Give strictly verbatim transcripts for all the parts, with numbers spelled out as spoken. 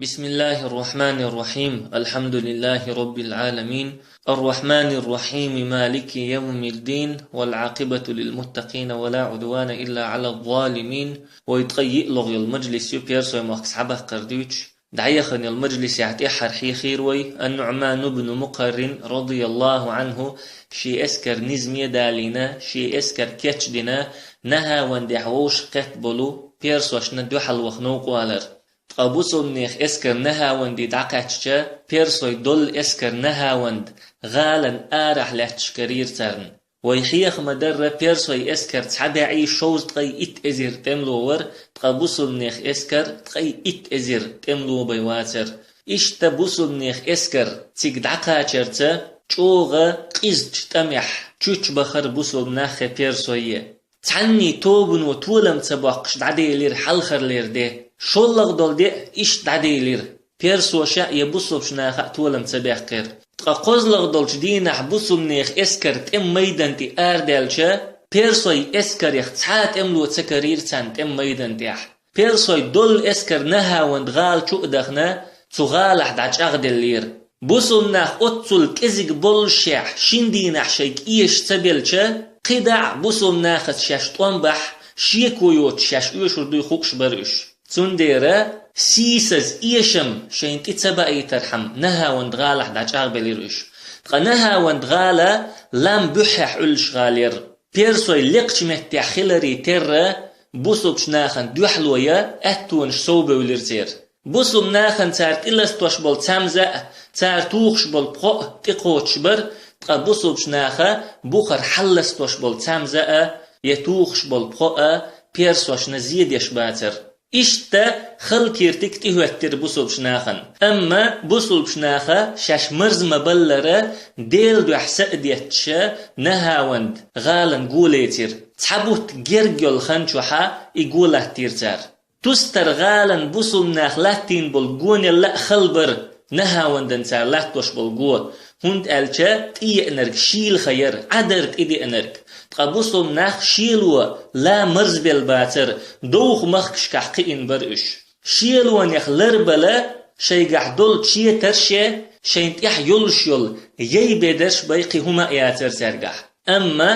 بسم الله الرحمن الرحيم. الحمد لله رب العالمين. الرحمن الرحيم. مالك يوم الدين. والعاقبة للمتقين ولا عدوان إلا على الظالمين. Вай ткъаь йиълагӀа йола мажлис ю Персой махкас хьабаккхар дуьйцуш. ДӀаяханел мажлисехь тӀеххьара хьехийра вай Ан-НуӀман ибн Мукъаррин, радияллаху Ӏанху, шен эскар низаме а далийна, шен эскар кечдина, Нахьавандехь вовшах кхетта болу персошна дуьхьал ваха новкъа валар. Ткъа бусулбанех эскар Нахьаванде дӀакхаьчча, персой долла эскар Нахьаванд гӀалан арахь лаьтташ карийра царна. Вай хьеха ма-дарра, персой эскар цхьа бӀаьи шовзткъеи итт эзар тӀемало вар, ткъа бусулбанех эскар ткъеи итт эзар тӀемало бен вацар. Иштта бусулбанех эскар цига дӀакхачарца чӀогӀа къизачу тӀамехь чучча бахара бусулба нах хи персойе. Цхьанний тобано толам ца боккхуш дӀаделира хьалхарлера де. ШоллагӀа долу де иштта дӀаделира. Персоша а, я бусулбачу наха а толам ца баьккхира. Ткъа кхозлагӀа долчу дийнахь бусулбанех эскар тӀеман майдан тӀе арадаьлча, персой эскарех цхьа а тӀемало ца карийра царна тӀеман майдан тӀехь. Персой долла эскар Нахьаванд гӀала чу а дахана, цу гӀалахь дӀачӀагӀделлера. Бусулба нах оццул кӀезиг боллушехь, шина дийнахь шайга эшаш ца белча, кхидӀа а бусулба нахаца шаьш тӀом бахь, шеко йоцуш шаьш оьшур дуй хууш бара уьш. Цундела сийсаза эшам шайна тӀе ца баийтархьама, Нахьаванд гӀалахь дӀачӀагӀбелира уьш. Ткъа Нахьаванд гӀала лам буьххьехь Ӏуьллуш гӀала яра. Персой лекхачу меттехь хиларе терра, бусулбачу нахана дуьхьало ян аьттонаш совбевлира церан. Бусулба нахана цара тӀеластош болу цамза а, цара тухуш болу пхоъ а тӀекхочуш бара, ткъа бусулбачу наха бухара хьалаластош болу цамза а, я тухуш болу пхоъ а персошна зен деш бацара. Иштта хала киртиг тӀехӀоьттира бусулбачу нахана. Амма бусулбачу наха шаьш марза ма-баллара, Делан дуьхьа са а детташ, Нахьаванд гӀалан го лецира. Цхьа бутт герга йолу хан чохь и го латтийра цара. Тустар гӀалан бусулба наха латтийна болу гонел а хала бара Нахьавандана цара латтош болу го, хӀунда аьлча тӀееанарг шийла хан яра, Ӏа дара тӀедеанарг. Ткъа бусулба нах шело ла марзбелла бацара, довха махкашкахь кхиъна бара уьш. Шелонех ларбала шайгахь долу четарше, шайна тӀехь йолуш йолу яй бедарш бен кхин хӀума а яцара цаьргахь. Амма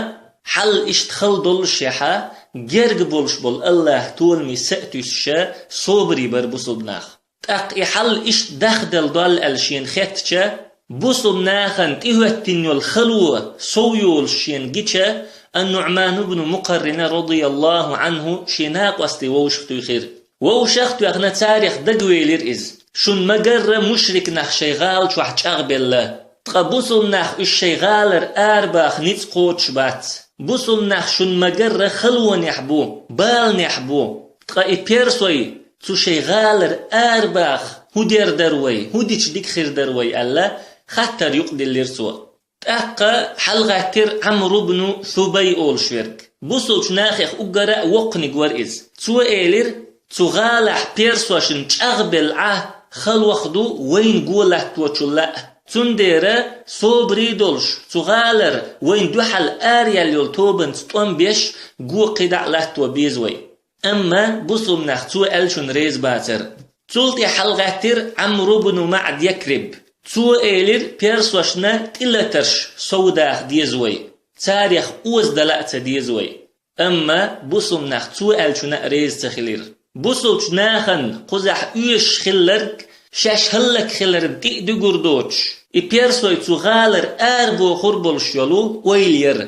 хьал иштта хала доллушехьа, герга болуш болу АллахӀ толаме са а туьсуша, собаре бара бусулба нах. ТӀаккха и хьал иштта дахделла долла аьлла шена хеттача, бусулба нахана тӀехӀоьттина йолу хало сов йолуш шена гича, Ан-НуӀман ибн Мукъаррина, радияллаху Ӏанху, шен накъостий вовшах туьйхира. Вовшах а тоьхна, царех дагавелира иза. Шун ма-гарра мушрик нах шайн гӀала чохь чӀагӀбелла. Ткъа бусулба нах уьш шайн гӀалара арабаха ницкъ кхочуш бац. Бусулба нах шун ма-гарра халонехь бу, баланехь бу. Ткъа и персой цу шайн гӀалара арабаха хӀун дер дара вай, хӀун дича дика хир дара вай аьлла, хаттар юкъадиллира цо. ТӀаккха хьалагӀаьттира Ӏамр ибн Субай олуш верг. Бусулбачу нахех уггара а воккханиг вара иза. Цо элира: «Цу гӀалахь персошна чӀагӀбелла Ӏа, хала ваха ду вайна го латточул а. Цундела собаре а долуш, цу гӀалара вайна дуьхьал араяьлла йолу тобанца тӀом беш, го кхидӀа а латто беза вай». Амма бусулба нах цо аьллачунна реза бацара. Цул тӀаьхьа хьалагӀаьттира Ӏамр ибн МаӀд Якриб. Цо элира персошна тӀелатарш сов даха деза вай, царех оза дала а ца деза вай. Амма бусулба нах цо аьллачунна а реза ца хилира. Бусулбачу нахана кхузахь оьшуш хилларг, шаьш хӀаллакьхиларна тӀе а дуьгур доцуш, и персой цу гӀалара арабохур болуш йолу ойла яра.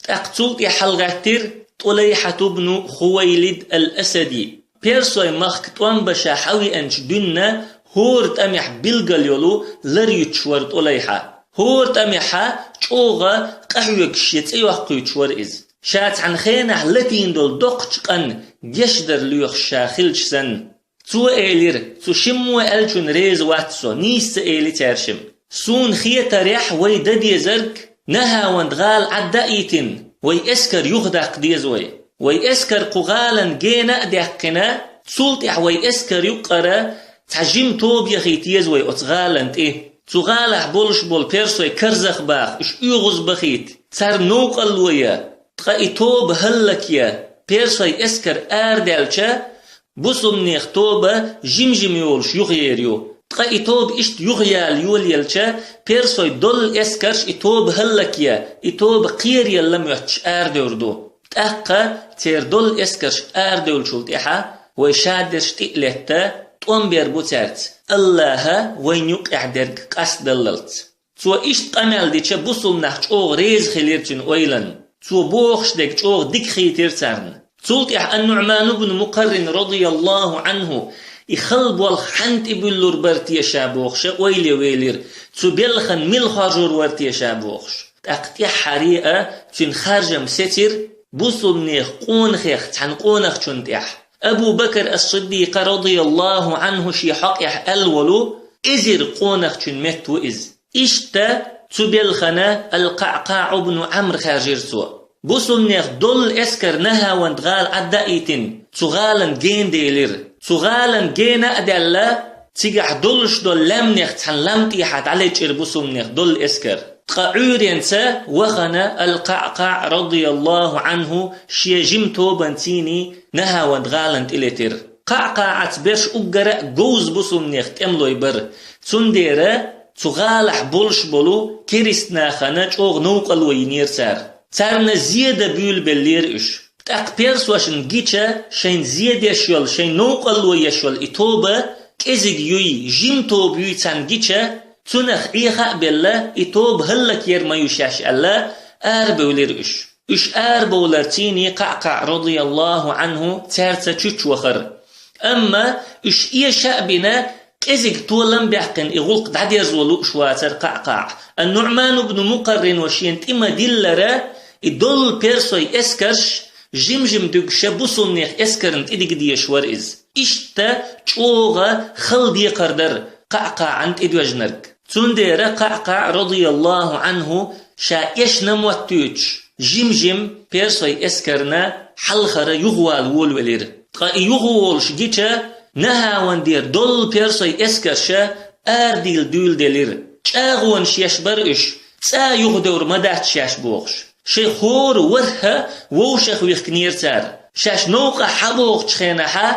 ТӀаккха цул тӀаьхьа хьалагӀаьттира ТӀулайхьат ибн Хувайлид ал-Асади. Персой махка тӀом бан ша хьавеанчу дуьнна хӀора тӀамехь билгал йолу лар юьтуш вара ТӀулайхьа. ХӀора тӀамехьа чӀогӀа къахьоьгуш я цӀе йоккхуьйтуш вара иза. Ша цхьана хенахь латийна долу доккхачу къанна гечдар лоьхуш ша хилча санна. Цо элира: «Цу шиммо аьллачунна реза вац со, нийса ца эли цаьршимма. Суна хетарехь, вай дан дезарг, Нахьаванд гӀала Ӏадда а йитина, вай эскар юхадаккха деза вай. Вай эскар кху гӀалан гена а даьккхина, цул тӀаьхьа вай эскар юккъара цхьа жима тоба яхийта еза вай оцу гӀалан тӀе. Цу гӀалахь болуш болу персой карзах баха, уьш оьгӀаз бахийта, царна новкъарло ян, ткъа и тоба хӀаллакъян, персой эскар арадаьлча, Бусулбанех тоба жим-жим йолуш юхаер ю. Ткъа и тоба иштта юхаяла йолаелча, персой доллу эскарш и тоба хӀаллакъе, и тоба кхераелла моьттуш арадевр ду. ТӀаккха церан доллу эскарш арадевллачул тӀаьхьа вай шадерш тӀе а летта, тӀом бер бу цаьрца, Аллаха вайна юкъехь дерг къастадаллалц. Цо иштта къамел дича, бусулба нах чӀогӀа реза хилира цуьнан ойланна. Цо бохуш дерг чӀогӀа дика хийтира царна. Цул тӀаьхьа Ан-НуӀман ибн Мукъаррин, радияллаху Ӏанху, и хала болх хьанна тӀебуьллур бара те ша бохуша, ойле велира, цу белхан мила хоржур вара те ша бохуш. ТӀаккха тӀаьххьара а цуьнан харжам сецира бусулбанех къонахех цхьана къонахчунна тӀехь. Абу Бакр ас-Сиддикъа, радияллаху Ӏанху, шен хьокъехь аьлла волу эзар къонахчун метта ву иза. Иштта цу белхана Ал-КъаӀкъаӀ ибн Ӏамр хаьржира цо. Бусулбанех доллу эскар Нахьаванд гӀала Ӏаддаийтина, цу гӀалана гена делира. Цу гӀалана гена а даьлла, цигахь долуш долу лаьмнех цхьана лам тӀехьа дӀалечкъира бусулбанех доллу эскар. Ткъа Ӏуьйренца вахана Ал-КъаӀкъаӀ, радияллаху Ӏанху, шен жима тобанций Нахьаванд гӀалана тӀелетира. КъаӀкъаӀаца берш уггара а говза бусулбанех тӀемалой бара. Цундела цу гӀалахь болуш болу керист нахана чӀогӀа новкъарло йинера цара. Царна зе дан буьйлабеллера уьш. ТӀаккха персошна гича, шайна зе деш йолу, шайна новкъарло еш йолу и тоба кӀезиг юй, жима тоба юй царна гича, цунах Ӏеха а белла, и тоба хӀаллакъяр ма ю шаьш аьлла, арабевлира уьш. Уьш арабовларций КъаӀкъаӀ, радияллаху Ӏанху, цаьрца чучча вахара. Амма уьш эша а бина, кӀезиг толам баьккхина и гӀуллакх дӀадерзо лууш вацара КъаӀкъаӀ. Ан-НуӀман ибн Мукъаррино шена тӀе ма-диллара, и доллу персой эскарш жим-жим дуьгуша бусулбанех эскарна тӀедига дезаш вара иза. Иштта чӀогӀа хала декхар дара КъаӀкъаӀан тӀедоьжнарг. Цундела КъаӀкъаӀ, радияллаху Ӏанху, ша эшна моттуьйтуш, жим-жим персой эскарна хьалхара юхавала волавелира. Ткъа и юхаволуш гича, Нахьавандера доллу персой эскарша арадийла дуьйладелира. ЧӀагӀонаш еш бара уьш, цӀа юхадевр ма дац шаьш бохуш. Шайн хӀора ворхӀ вовшах вихкинера цара. Шаьш новкъахь хьабогӀучу хенахьа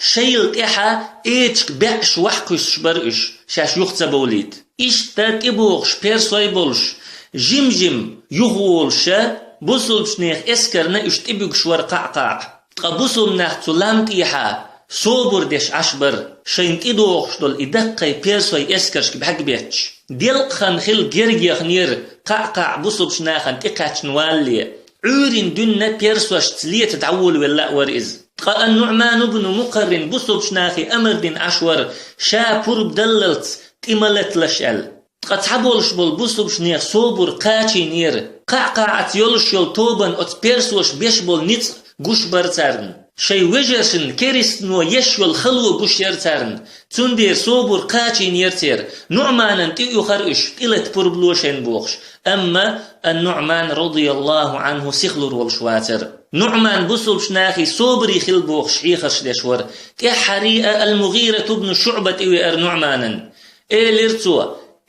шайла тӀаьхьа эчиг баьӀаш вахь кхуьссуш бара уьш, шаьш юха ца бовлийта. Иштта тӀебогӀуш персой болуш, жим-жим юхаволуша, бусулбанех эскарна уьш тӀебуьгуш вара КъаӀкъаӀ. Ткъа бусулба нах цу лам тӀехьа собар деш Ӏаш бара, шайна тӀедогӀуш долу и даккхий персой эскаршка бӀаьргабетташ. Делкъахан хила герга яхнера КъаӀкъаӀ бусулбачу нахана тӀекхаьчна валале. Ӏуьйрина дуьйна персошца лета дӀаволавелла а вара иза. Ткъа Ан-НуӀман ибн Мукъаррин бусулбачу нахе амар дина Ӏаш вара, ша пурба даллалц тӀе ма латалаш аьлла. Ткъа цхьаболуш болу бусулбачу нехан собар кхачийнера, КъаӀкъаӀаца йолуш йолу тобанна оцу персоша беш болу ницкъ гуш бара царна. Шайн вежаршна керистано еш йолу хало гуш яра царна. Цундела собар кхачийнера церан, НуӀманан тӀе а оьхура уьш, тӀелата пурба ло шайна бохуш. Амма Ан-НуӀман, радияллаху Ӏанху, сихлур волуш вацара. НуӀман бусулбачу нахе собаре хила бохуш хьехарш деш вара. ТӀаьххьара а Ал-МугӀират ибн ШуӀба тӀевеара НуӀманан. Элира цо: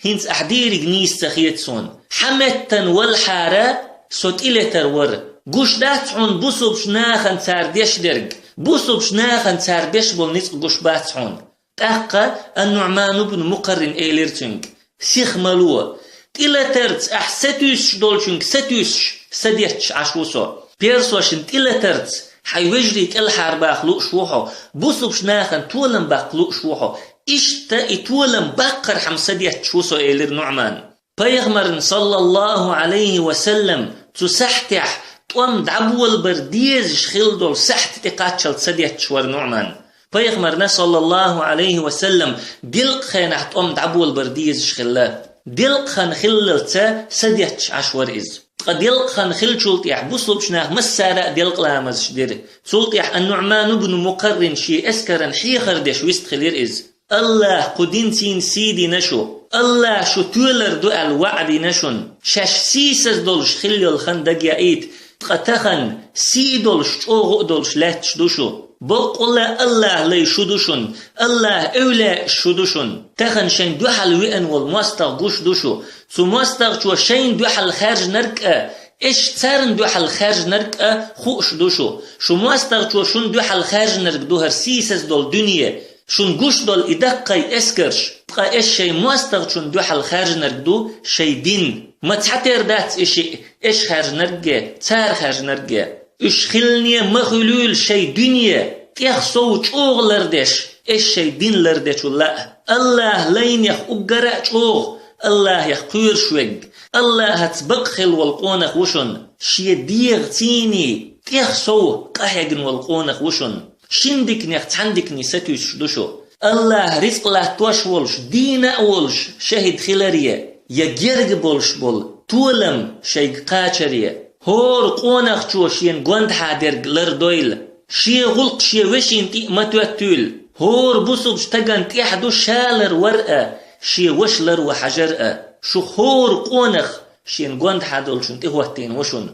«ХӀинца ахь дийриг нийса ца хета суна. Хьан меттана валахьара, со тӀелетар вара. Гуш дац хьуна бусулбачу нахана цара деш дерг, бусулбачу нахана цара беш болу ницкъ гуш бац хьуна». ТӀаккха Ан-НуӀман ибн Мукъаррин элира цуьнга: «Сих ма ло. ТӀелатарца ахь сатуьйсуш долчуьнга сатуьйсуш, садетташ Ӏаш ву со. Персошна тӀелатарца хьайн вежарий кӀелхьарбаха лууш ву хьо, бусулбачу нахана толам баккха лууш ву хьо. Иштта и толам баккхархьама садетташ ву со», — элира НуӀман. Пайхамарна, саллаллаху Ӏалайхи ва саллам, цу сахьтехь тӀом дӀаболабар дезаш хилла долу сахьт тӀекхаччалц садетташ вара НуӀман. Пайхамарна, саллаллаху Ӏалайхи ва саллам, делкъа хенахь тӀом дӀаболабар дезаш хилла. Делкъа хан хиллалца садетташ Ӏаш вара иза. Ткъа делкъа хан хиллачул тӀехь бусулбачу нах массара а делкъа ламазаш дира. Цул тӀехь Ан-НуӀман ибн Мукъаррин шен эскаран хьехар деш вистхилира иза. Аллаха кху динцийна сий дина шу. Аллаха шу тоьлар ду аьлла ваӀда йина шуна. Шаьш сийсаз долуш хилла йолу хан дагаяийта, ткъа тахана сий долуш, чӀогӀа а долуш лаьтташ ду шу. Баккъалла Аллаха лай шу ду шуна, Аллаха эвлаяаш шу ду шуна. Тахана шайн дуьхьал веана волу мостагӀа гуш ду шу. Цу мостагӀчо шайна дуьхьал хаьржинарг а Эш царна дуьхьал хаьржинарг а хууш ду шу. Шу моастагӀчо шун дуьхьал хаьржинарг ду хӀара сийсаз долу дуьне, шун гуш долу и даккхий эскарш, ткъа эш шайн моастагӀчун дуьхьал хаьржинарг ду шайн дин. Ма цхьатера дац и шиъ, эш хаьржинарг а, цара хаьржинарг а. Уьш хилане ма хуьлийла шайн дуьне, тӀех сов чӀогӀа лардеш, эш шайн дин лардечул лаьа. АллахӀ лайнех уггар а чӀогӀа АллахӀех кхоьруш верг, АллахӀаца бакъ хилла волу къонах ву шуна. Шен дегӀан цӀийнан тӀех сов къахьегна волу къонах ву шуна. Шина диканех цхьана дикане сатуьйсуш ду шу. АллахӀ рицкъ латтош волуш, дийна а волуш шахӀид хиларе, я герга болуш болу толам шайга кхачаре. ХӀора къонахчо шена гондахьа дерг лардойла. Шен гӀуллакх шен вешина тӀе а ма тоьттийла. ХӀора бусулба стагана тӀехь ду ша ларвар а, шен ваша ларван хьажар а. Шу хӀора къонах шена гондахьа долчунна тӀехӀоттийна ву шуна.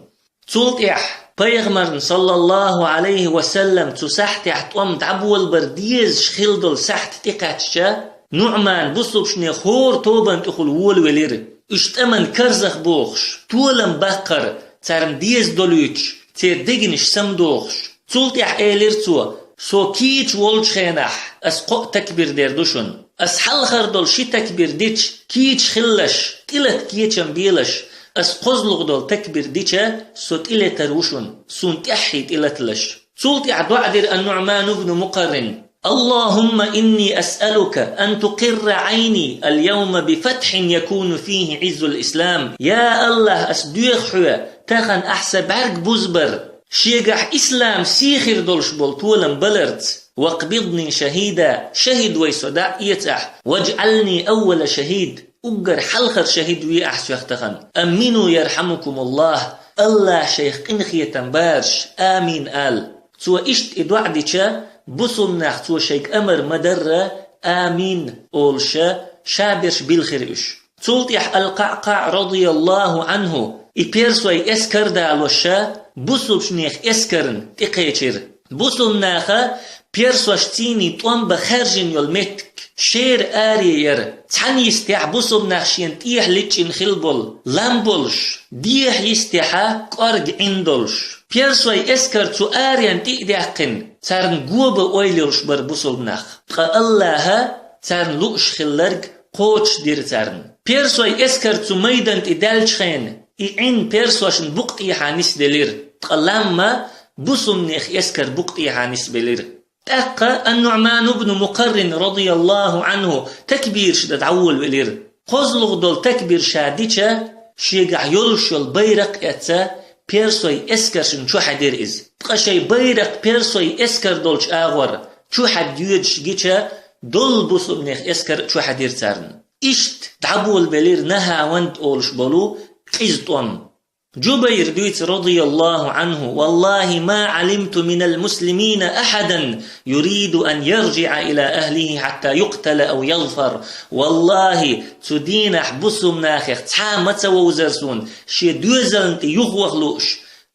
Цул тӀаьхьа пайхамарна, саллаллахӀу Ӏалайхи ва саллам, цу сахьтехь тӀом дӀаболабар дезаш хилла долу сахьт тӀекхаьчча, НуӀман бусулбашне хӀора тобанна тӀехула волавелира. Уьш тӀаман карзах бохуш, толам баккхар, царна деза долуьйтуш, церан дегнаш самадохуш. Цул тӀаьхьа элира цо: «Со кийча волчу хенахь, ас кхоъ такбир дер ду шуна. Ас хьалхара долу ши такбир дича, кийча хилалаш, тӀелата кечам белаш, ас кхозлагӀа долу такбир дича, со тӀелетар ву шуна, суна тӀаьххье тӀелаталаш». Цул тӀаьхьа доӀа дира ан-НуӀман ибн Мукъаррин: «اللهم إني أسألك أن تقر عيني اليوم بفتح يكون فيه عز الإسلام». Я АллахӀ, ас доьху хьоьга тахана ахь сан бӀаьрг бузбар, шегахь ислам сий хир долуш болу толам баларца. «واقبضني شهيدا», шахӀид вай со дӀа а эца ахь. «واجعلني أول شهيد», уггар хьалхара шахӀид ве ахь соьх тахана. «آمنوا يرحمكم الله», АллахӀ шайх къинхетам бараш, амин ала. Цо иштта и доӀа дича, бусулба нах цо шайга амар ма-дарра, амин олуша, ша берш билхира уьш. Цул тӀаьхьа Ал-КъаӀкъаӀ, радияллахӀу Ӏанху, и персой эскар далоша, бусулбашнех эскарна тӀекхечира. Бусулба наха персошцийний тӀом бан хаьржина йолу меттиг шера аре яра. Цхьана йистехь бусулба нах шена тӀехьа личчина хилла болу лам болуш, дехьа йистехьа кӀорга Ӏин долуш. Персой эскар цу аренна тӀе а даьккхина, царна го бан ойла йолуш бара бусулба нах. Ткъа АллахӀа царна лууш хилларг кхочушдира царна. Персой эскар цу майдан тӀе даьллачу хенахь, и Ӏин персошна букъа тӀехьа нисделира, ткъа лам а бусулбанех эскар букъа тӀехьа нисбелира. ТӀаккха ан-НуӀман ибн Мукъаррин, радияллахӀу Ӏанху, такбираш дан дӀаволавелира. КхозлагӀа долу такбир ша дича, шегахь йолуш йолу байракх а эцна, персой эскаршна чухьаьдира иза. Ткъа шайн байракх персой эскар долчу агӀор чухьаьдда йоьдуш гича, долу бусулбанех эскар а чухьаьдира царна. Иштта дӀаболабелира Нахьаванд олуш болу къиза тӀом. Джубайр дуьйцу, радияллахӀу Ӏанху: «والله ما علمت من المسلمين أحدا يريد أن يرجع إلى أهله حتى يقتل أو يظفر». ВаллахӀи, цу дийнахь бусулба нахех цхьа а ма ца вовзара суна, шен доьзална тӀе юхаваха лууш,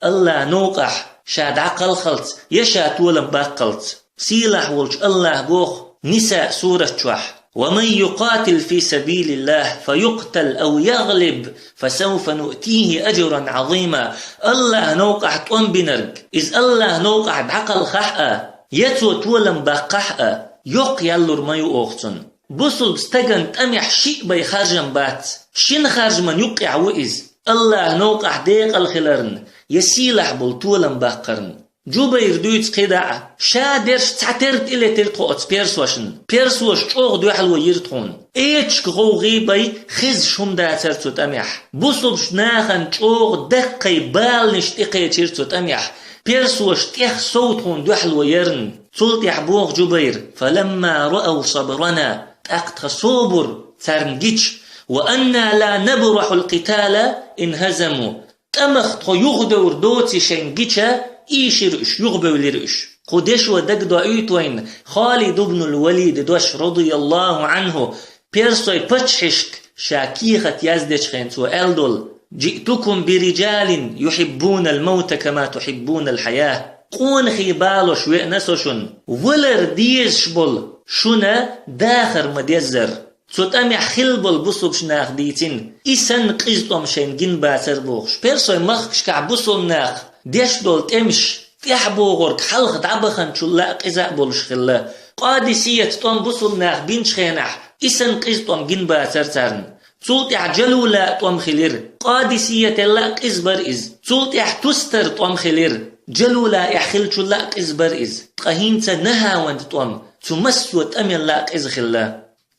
АллахӀ новкъахь, ша дӀакхалхалц я ша толам баккхалц. Сийлахь волчу АллахӀа боху Ниса сурат чохь: «ومن يقاتل في سبيل الله فيقتل أو يغلب فسوف نؤتيه أجرا عظيما». АллахӀ новкъахь тӀом бинарг, иза АллахӀ новкъахь дӀакхалхахь а, я цо толам баккхахь а, йоккха ял лур ма ю оха цунна. Бусулба стагана тӀамехь шиъ бай харжам бац, шина харжаман юккъехь ву иза. АллахӀ новкъахь декъал хиларна, я сийлахь болу толам баккхарна. Джубайр дуьйцу кхидӀа а: «Ша дерш цхьатера тӀелетира тхо оцу персошна. Персоша чӀогӀа дуьхьало йира тхуна. Эчиг гӀовгӀий бай, хезаш хӀума дацара цу тӀамехь. Бусулбачу нахана чӀогӀа даккхий баланаш тӀекхечира цу тӀамехь. Персоша тӀех сов тхуна дуьхьало ярна». Цул тӀаьхьа боху Джубайр: «فلما رأوا صبرنا», тӀаккха тхан собар царна гича, «وأنا لا نبرح القتال انهزموا». ТӀамах тхо юхадевр доций шайна гича, ийшира уьш, юхабевлира уьш. Кху дешо дагадоуьйту вайна Халид ибн ал-Валида дош, радияллаху анху, персой паччахьашка ша кехат яздечу хенахь цо аьлла долу: «جئتكم برجال يحبون الموت كما تحبون الحياة». Къонахий балош веана со шуна, валар дезаш болу шуна дахар ма-деззара. Цу тӀамехь хилла болу бусулбчу наха дийцина, и санна къиза тӀом шайна гина бацара бохуш. Персойн махкашкахь бусулба наха деш долу тӀемаш тӀаьхьабогӀург хьалха дӀабаханчул а къиза а болуш хилла. Къадисият тӀом бусулба наха бинчу хенахь, и санна къиза тӀом гина бацара царна. Цул тӀаьхьа Джалула тӀом хилира, Къадисиятел а къиза бара иза. Цул тӀаьхьа Тустар тӀом хилира, Джалула эхь хиллачул а къиза бара иза. Ткъа хӀинца Нахьаванд тӀом цу массо а тӀамел а къиза хилла.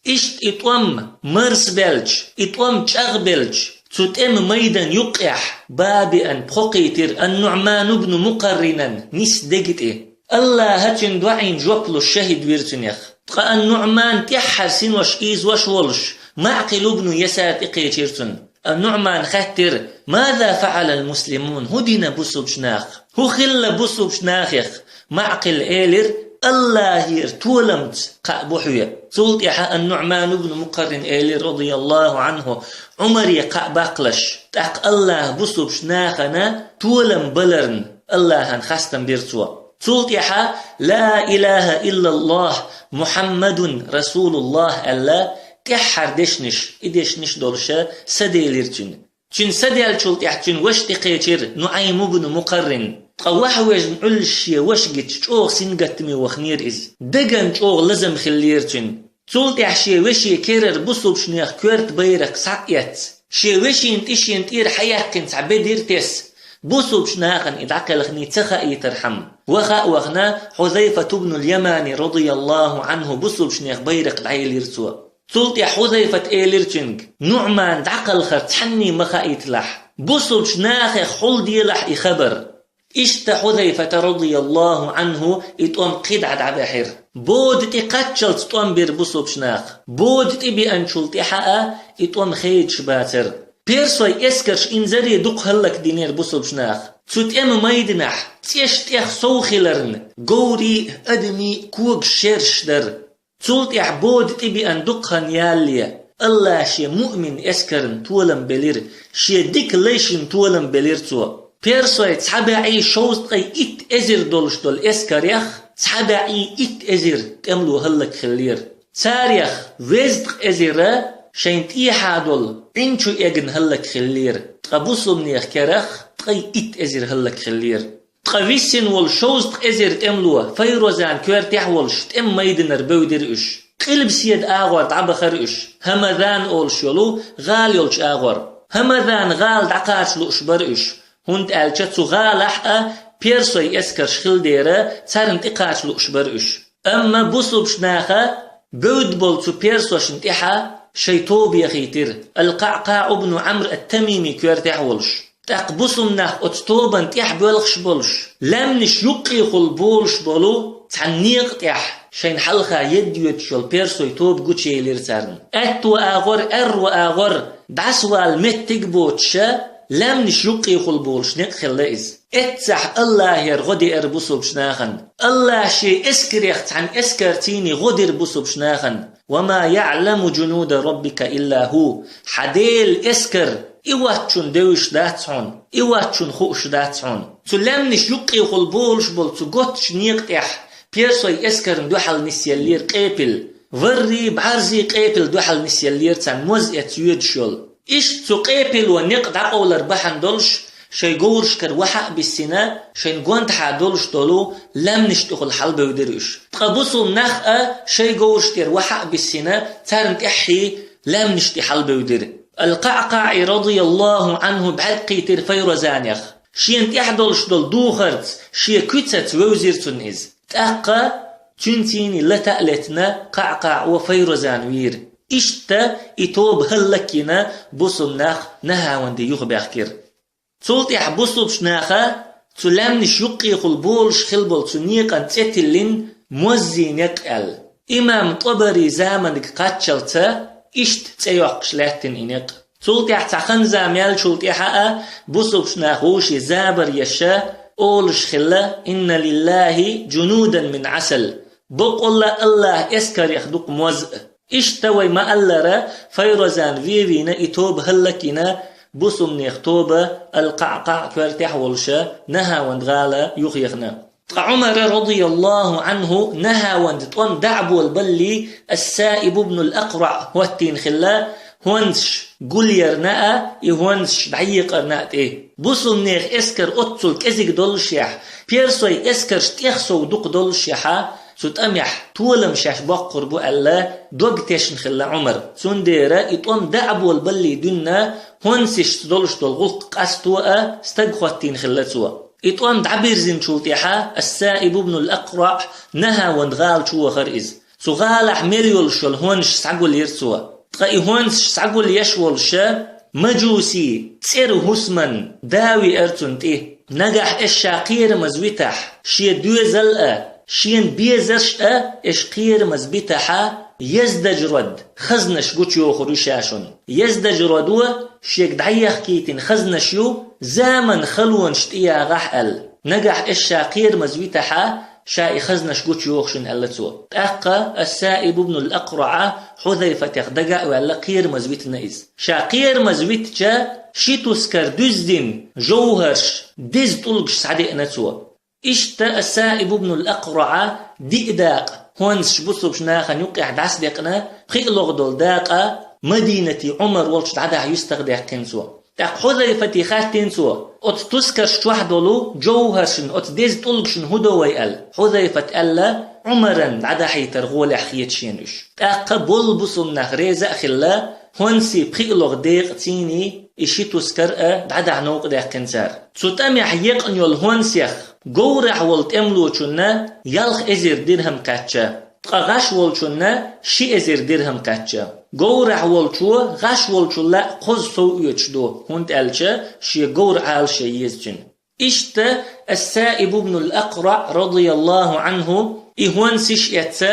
Иштта и тӀом марсабелча, и тӀом чӀагӀбелча, цу тӀеман майдан юккъехь бабиъан пхо кхийтира ан-Нуъман ибн Мукъарринан нисса дега тӀе. Аллаха цуьнан доӀийн жоп луш шахӀид вира цуьнех. Ткъа ан-Нуъман тӀаьххьара синош ийзош волуш, Маъкъил ибн Ясар тӀекхечира цунна. Ан-Нуъман хаьттира: «Маза фаъалал муслимун?» ХӀун дина бусулбчу наха? ХӀун хилла бусулбчу нахех? Маъкъил элира: «Аллахера толамца кхаъ бу хьоьга». Цул тӀаьхьа ан-Нуъман ибн Мукъаррин элира, радияллаху анху, Ӏумаре кхаъ баккхалаш. ТӀаккха Аллаха бусулбчу нахана толам баларна Аллахана хастам бира цо. Цул тӀаьхьа «Ла илаха иллаллах, Мухьаммадун расулуллах» аьлла, тӀаьххьара дешнаш, и дешнаш долуша саделира цуьнан. Цуьнан саделлачул тӀаьхьа цуьнан ваша тӀекхечира, Нуъайм ибн Мукъаррин. Ткъа ваха вежна Ӏуьллуш шен ваша гича чӀогӀа сингаттаме ваханера иза. Даган чӀогӀа лазам хиллера цуьнан. Цул тӀаьхьа шен вешин керара бусулбчу нехан коьрта байракх схьа а эцна, шен вешин тӀе шен тӀера хьаяьккхина цхьа бедар тесна, бусулбчу нахана и дӀакхелхина ца хаийтархьама, ваха а вахана, Хьузайфат ибн ал-Ямани, радияллаху анху, бусулбчу нехан байракх дӀаелира цо. Цул тӀаьхьа Хьузайфат элира цуьнга: «Нуъман дӀакхалхар цхьанне ма хаийталахь. Бусулбчу нахех хьулделахь и хабар». Иштта Хьузайфата, радияллаху анху, и тӀом кхидӀа дӀабаьхьира. Бода тӀе кхаччалц тӀом бира бусулбчу наха. Бода тӀе бианчул тӀаьхьа а и тӀом хедаш бацара. Персойн эскарша инзаре дукха хӀаллакдинера бусулбчу наха. Цу тӀеман майданахь цӀеш тӀех сов хиларна, говрийн а, адамийн а когаш шераш дара. Цул тӀаьхьа бода тӀе биан дукха хан ялале, Аллаха шен муъмин эскарна толам белира, шен дика лайшна толам белира цо. Персойн цхьа бӀе шовзткъе итт эзар долуш долу эскарех цхьа бӀе итт эзар тӀемало хӀаллакхиллера. Царех везткъа эзар шайн тӀехьа долу Ӏин чу эгна хӀаллакхиллера, ткъа бусулбанех керах ткъе итт эзар хӀаллакхиллера. Ткъа виссина волу шовзткъа эзар тӀемало Файрузан коьртехь а волуш, тӀеман майданара бевдира уьш. Къилбаседа агӀор дӀабахара уьш, Хьамазан олуш йолу гӀала йолчу агӀор. Хьамазан гӀала дӀакхача лууш бара уьш, хӀунда аьлча цу гӀалахь а персойн эскарш хилла дера, царна тӀекхача лууш бара уьш. Амма бусулбчу наха бевдда болу цу персошна тӀаьхьа шайн тоба яхийтира, Ал-КъаӀкъаӀ ибн Ӏамр ат-Тамими коьртехь а волуш. ТӀаккха бусулба нах оцу тобанна тӀаьхьа боьлхуш болуш, лаьмнаш юккъехула болуш болу цхьана некъа тӀехь шайна хьалха едда йоьдуш йолу персойн тоба гучуелира царна. Аьтту агӀор, аьрру агӀор дӀасавала меттиг а боцуша, лаьмнаш юккъехула болуш некъ хилла иза. Эццахь Аллахера гӀо деара бусулбчу нахана. Аллаха шен эскарех цхьана эскарцийний гӀо дира бусулбчу нахана. «Ва ма яӀламу жунуда роббика илла хӀу». Хьан Делан эскар и воцчунна девзаш дац хьуна, и воцчунна хууш дац хьуна. Цу лаьмнаш юккъехула болуш болу цу готтачу некъа тӀехь персойн эскарна дуьхьал нисъеллера къепил. Варрий, бӀарзий къепил дуьхьал нисъеллера царна, моз эцна йоьдуш йолу. Иштта цу къепило некъ дӀакъовлар бахьана долуш, шайн говрашкара ваха а биссина, шайн гонаха долуш долу лаьмнаш тӀехула хьалабевдира уьш. Ткъа бусулба нах а шайн говраш тӀера ваха а биссина, царна тӀаьххьий лаьмнаш тӀе хьалабевдира. Ал-КъаӀкъаӀи, радияллаху Ӏанху, бӀаьрг кхийтира Файрузанех. Шена тӀехь долуш долу духарца, шен куьцаца вевзира цунна иза. ТӀаккха цуьнцийний лата а летна, КъаӀкъаӀо Файрузан вийра. Иштта и тоба хӀаллакйина, бусулба нах Нахьаванде юхабаьхкира. Цул тӀаьхьа бусулбчу наха цу лаьмнаш юккъехула болуш хилла болу цу некъан цӀе тиллина Муззин некъ аьлла. Имам ТӀабарин заманга кхаччалца иштта цӀе йоккхуш лаьттина и некъ. Цул тӀаьхьа цхьа хан-зама яьллачул тӀаьхьа а бусулбчу наха вовшийн забар еш олуш хилла: «Инна лиллахи жунудан мин Ӏасал». Бакъволла Аллахан эскарех ду-кх моз а. Иштта вай ма-аллара, Файрузан ве вийна, и тоба хӀаллакйина, бусулбанех тоба Ал-КъаӀкъаӀ коьртехь а волуша Нахьаванд гӀала юхаяхна. Ткъа Ӏумара, радияллаху Ӏанху, нахьавандан тӀом дӀа а болабаллалц, Ас-Саиб ибн ал-Акъраъ хӀоттийна хилла, хӀонсаш гулъярна а, и хӀонсаш дӀаекъарна а тӀе. Бусалба нехан эскар оццул кӀезига доллашехь, персий эскарш тӀех сов дукха доллашехьа, цу тӀамехь толам шаьш боккхур бу аьлла, дог тешна хилла Ӏумар. Цундела и тӀом дӀа а болабаллалц дуьйна, хӀонсашца долуш долу гӀуллакх къасто а стаг хӀоттийна хилла цо. И тӀом дӀабирзинчул тӀаьхьа Ас-Саиб ибн ал-Акъраъ нахьавандан гӀала чу вахара иза. Цу гӀалахь мел йолуш йолу хӀонсаш схьагулйира цо. Ткъа и хӀонсаш схьагулъеш волуша, мажуси, цӀера хӀусаман да веара цунна тӀе. Нагахь аша ша кхерамаза витахь, шен доьзал а, шена безарш а аша кхерамаза битахьа, Ездаджрод хазнаш гучуйохур ю ша шуна. Ездаджродо шега дӀаяхкийтина хазнаш ю, заман халонаш тӀеягӀахь аьлла. Нагахь аша ша кхерамаза витахьа, ша и хазнаш гучуйоху шуна аьлла цо. ТӀаккха Ас-Саиб ибн ал-Акъраъа Хьузайфатех дага а ваьлла кхерамаза витина иза. Ша кхерамаза витча, ши тускар дуьззина жовхӀарш, деза тӀулгаш схьадеана цо. Иштта Ас-Саиб ибн ал-Акъраъа диъ дакъа хӀонсаш бусалба нахана юккъехь дӀасадекъна, пхиъ логӀа долу дакъа Мадинате Ӏумар волчу дӀадахьа юьстахдаьккхина цо. ТӀаккха Хьузайфате хаьттина цо: «Оцу тускарш чохь долу жовхӀаршна, оцу деза тӀулгашна хӀун до вай?» аьлла. Хьузайфата аьлла: «Ӏумаран дӀадахьийтар гӀолехь хета шена уьш». ТӀаккха болу бусалба нах реза а хилла, хӀонсе пхиъ логӀа декъа цӀийнан и ши тускар а дӀадахьа новкъадаьккхина цара. Цу тӀамехь екъна йолу хӀонсех говрахь волу тӀемалочунна ялх эзар дирхӀам кхаьчна, ткъа гӀаш волчунна ши эзар дирхӀам кхаьчна. Говрахь волчо гӀаш волчул а кхозза сов оьцуш ду, хӀунда аьлча шен говр Ӏалашъян еза цуьнан. Иштта Ас-Саиб ибн ал-Акъраъ, радияллаху Ӏанху, и хӀонсаш а эцна,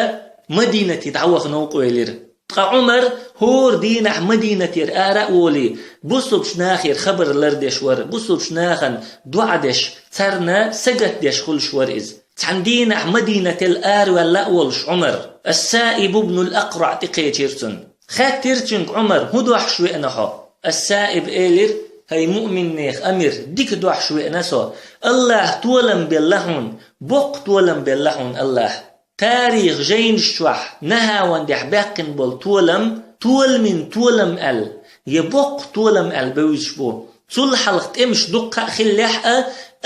Мадинате дӀаваха новкъа велира. Ткъа Ӏумар хӀора дийнахь Мадинатера ара а волий, бусалба нахера хабар лардеш вара, бусалба нахана доӀа деш, царна сагатдеш хуьлуш вара иза. Цхьана дийнахь Мадинател араваьлла а волуш Ӏумар, Ас-Саиб ибн ал-Акъраъ тӀекхечира цунна. Хаьттира цуьнга Ӏумар: «ХӀун дохьуш веана хьо?» Ас-Саиб элира: «ХӀай муъминнех амир, дика дохьуш веана со. АллахӀа толам белла хьуна, боккха толам белла хьуна АллахӀа. Тарихан жайнаш чохь нахьавандехь баьккхина болу толам, толамийн толам аьлла, я боккха толам аьлла бевзаш бу. Цул хьалха тӀемаш дуккха а хиллехь а,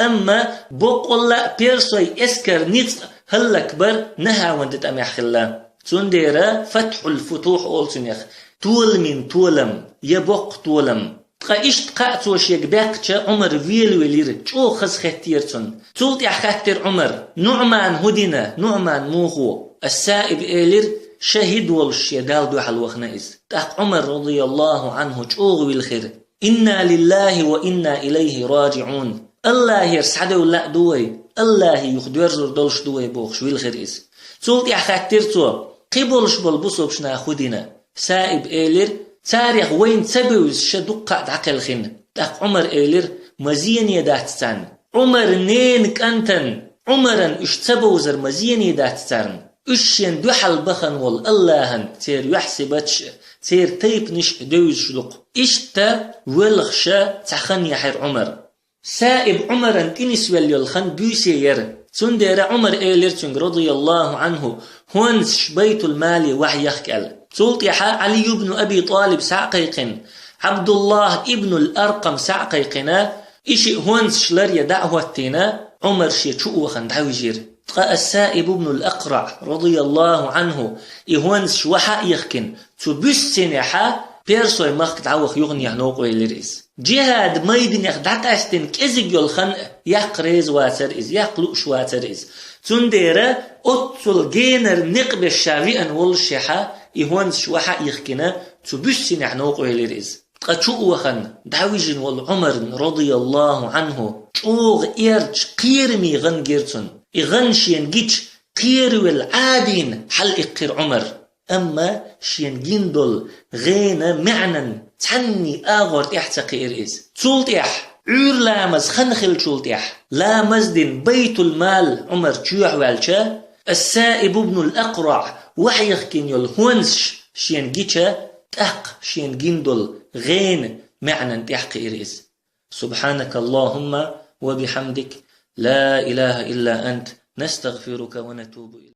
амма боккъалла а персой эскар ницкъ хӀаллакбар нахьавандан тӀамехь хилла. Цундела Фатхьул-Футухь олу цунах, толамийн толам, я боккха толам». Ткъа иштта кхаъ цо шега баьккхича, Ӏумар велавелира, чӀогӀа хазахеттера цунна. Цул тӀаьхьа хаьттира Ӏумар: «НуӀман хӀун дина? НуӀман муха ву?» Ас-Саиб элира: «ШахӀид волуш шен Далла дуьхьал вахана иза». ТӀаккха Ӏумар, радияллаху Ӏанху, чӀогӀа вилхира: «Инна лиллахӀи ва инна илайхӀи раджиӀун. АллахӀера схьадевлла а ду вай, АллахӀе юха доьрзур долуш ду вай», — бохуш вилхира иза. Цул тӀаьхьа хаьттира цо: «Кхин болуш болу бусалба наха хӀун дина?» Саиб элира: «Царех вайна ца бевзаш дуккха а дӀакхелхина». ТӀаккха Ӏумар элира: «Ма зене дац царна. Ӏумар ненан кӀантана, Ӏумаран уьш ца бовзар ма зене дац царна. Уьш шен дуьхьал бахана волу АллахӀан церан юьхь-сибаташ а, церан тайпанаш а девзаш ду-кх». Иштта велхаш цхьа хан яхьира Ӏумар. Саиб Ӏумаран тӀе нисвелла йолу хан буьйса яра. Цундела Ӏумар элира цуьнга, радияллаху Ӏанху, хӀонсаш Байтул-Мале вахьаяхка аьлла. Цул тӀаьхьа Ӏали ибн Аби ТӀалиб схьа а кхайкхина, Ӏабдуллахь ибн ал-Аркъам схьа а кхайкхина, и шиъ хӀонсаш ларъян дӀа а хӀоттийна, Ӏумар шен чу а вахана дӀавижира. Ткъа Ас-Саиб ибн ал-Акъраъ, радияллаху Ӏанху, и хӀонсаш вахьа а йихкина, цу буьссинехьа персой махка дӀаваха юханехьа новкъа велира иза. Джихад майданех дӀакъаьстина кӀезиг йолу хан а яккха реза вацара иза, яккха лууш вацара иза. Цундела оццул генара некъ беш ша веана воллушехьа, и хӀонсаш вахьа а йихкина, цу буьссинехь новкъа велира иза. Ткъа чу а вахана, дӀавижина волу Ӏумарна, радияллаху Ӏанху, чӀогӀа эрча кхераме гӀан гира цунна. И гӀан шена гича, кхеравелла Ӏадийна хьалаиккхира Ӏумар. Амма шена гина долу гӀенан маьӀнан цхьанний агӀор тӀаьхьа ца кхиира иза. Цул тӀаьхьа, Ӏуьйра ламаз хан хиллачул тӀаьхьа, ламаз дина Байтул-Мал Ӏумар чоьхьаваьлча, Ас-Саиб ибн ал-Акъраъ вахьа йихкина йолу хӀонсаш шена гича, тӀаккха шена гина долу гӀенан маьӀнан тӀаьхьа кхиира иза. سبحانك اللهم وبحمدك، لا إله إلا أنت، نستغفرك ونتوب إليك.